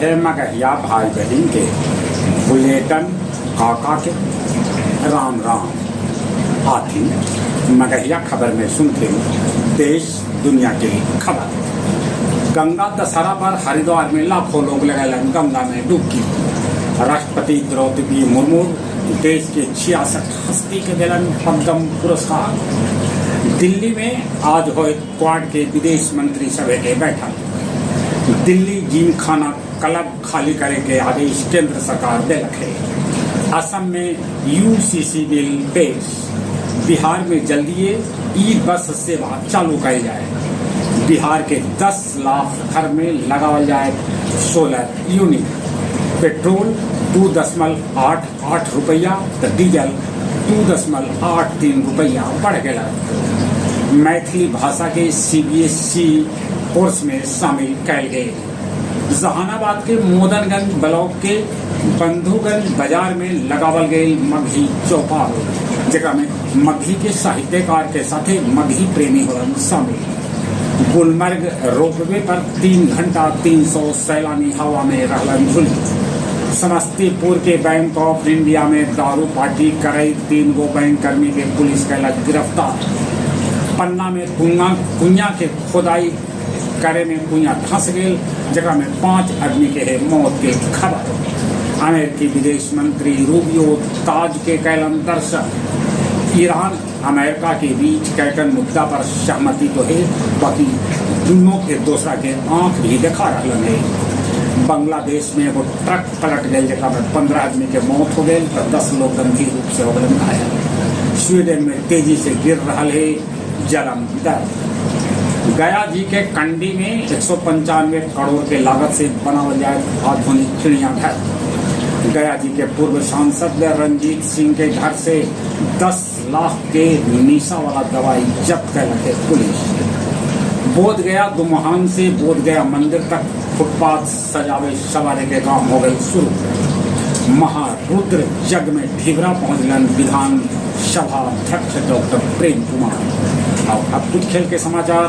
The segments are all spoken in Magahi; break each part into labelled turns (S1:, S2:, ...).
S1: सभे मगहिया भाई बहिन के बुलेटन काका के राम राम। आथिन मगहिया खबर में सुनथिन देश दुनिया के खबर। गंगा दशहरा पर हरिद्वार में लाखों लोग लगैलन गंगा में डुबकी। राष्ट्रपति द्रौपदी मुर्मू देश के 66 हस्ती के दिलन पद्म पुरस्कार। दिल्ली में आज होए क्वाड के विदेश मंत्री सभा के बैठक। दिल्ली जिमखाना क्लब खाली करे के आदेश केंद्र सरकार दिलक है। असम में यूसीसी बिल पेश। बिहार में जल्दीए ई बस सेवा चालू कल जाए। बिहार के 10 लाख घर में लगावल जाए सोलर यूनिट। पेट्रोल 2.88 रुपया तो डीजल 2.83 रुपया बढ़ गया। मैथिली भाषा के सीबीएसई कोर्स में शामिल कैल गए। जहानाबाद के मोदनगंज ब्लॉक के बंधुगंज बाजार में लगावल गई मगही चौपाल, जेकरा में मगही के साहित्यकार के साथे मगही प्रेमी होलन शामिल। गुलमर्ग रोपवे पर 3 घंटा 300 सैलानी हवा में रहलन झूली। समस्तीपुर के बैंक ऑफ इंडिया में दारू पार्टी करई 3 गो बैंक कर्मी के पुलिस कैलक गिरफ्तार। पन्ना में कुइया के खोदाई करे में कुइया धंस गेल, जेकरा में 5 आदमी के है मौत के खबर। अमेरिकी विदेश मंत्री रूबियो ताज के कैलन दर्शन। ईरान अमेरिका के बीच कैकन मुद्दा पर सहमति तो है, बाकी दोनों एक दूसरा के आंख भी दिखा रहलन है। बांग्लादेश में एगो ट्रक पलट गई, जेकरा में 15 आदमी के मौत हो गई तो 10 लोग गंभीर रूप से हो गए घायल। स्वीडन में तेजी से गिर रहा है जन्म दर। गया जी के कंडी में 195 करोड़ के लागत से बनावल जाए आधुनिक चिड़ियाघर। गया जी के पूर्व सांसद रंजीत सिंह के घर से 10 लाख के निशा वाला दवाई जब्त कर है पुलिस। बोध गया दुमहान से बोध गया मंदिर तक फुटपाथ सजावे सवारे के काम हो गए शुरू। महारुद्र जग में ढिबरा पहुंचलन विधान सभा अध्यक्ष डॉक्टर प्रेम कुमार। और अब कुछ खेल के समाचार।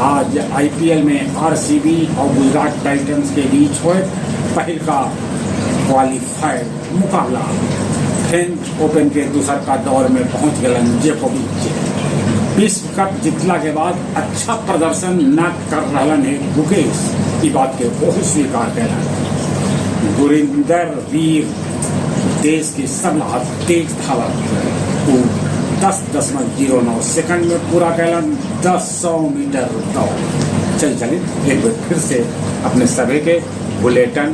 S1: आज आईपीएल में आरसीबी और गुजरात टाइटंस के बीच हुए पहल का क्वालिफायर मुकाबला। फ्रेंच ओपन के दूसर का दौर में पहुंच गलन जोकोविच। विश्व कप जीतला के बाद अच्छा प्रदर्शन न कर रहलन है गुकेश, ई बात के बहुत स्वीकार कैलन। गुरिंदर वीर देश के सबला तेज धावक, वो 10.09 सेकंड में पूरा कैलन 1000 मीटर दौड़। चल चले एक बार फिर से अपने सभी के बुलेटिन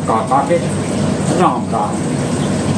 S1: काका के राम राम।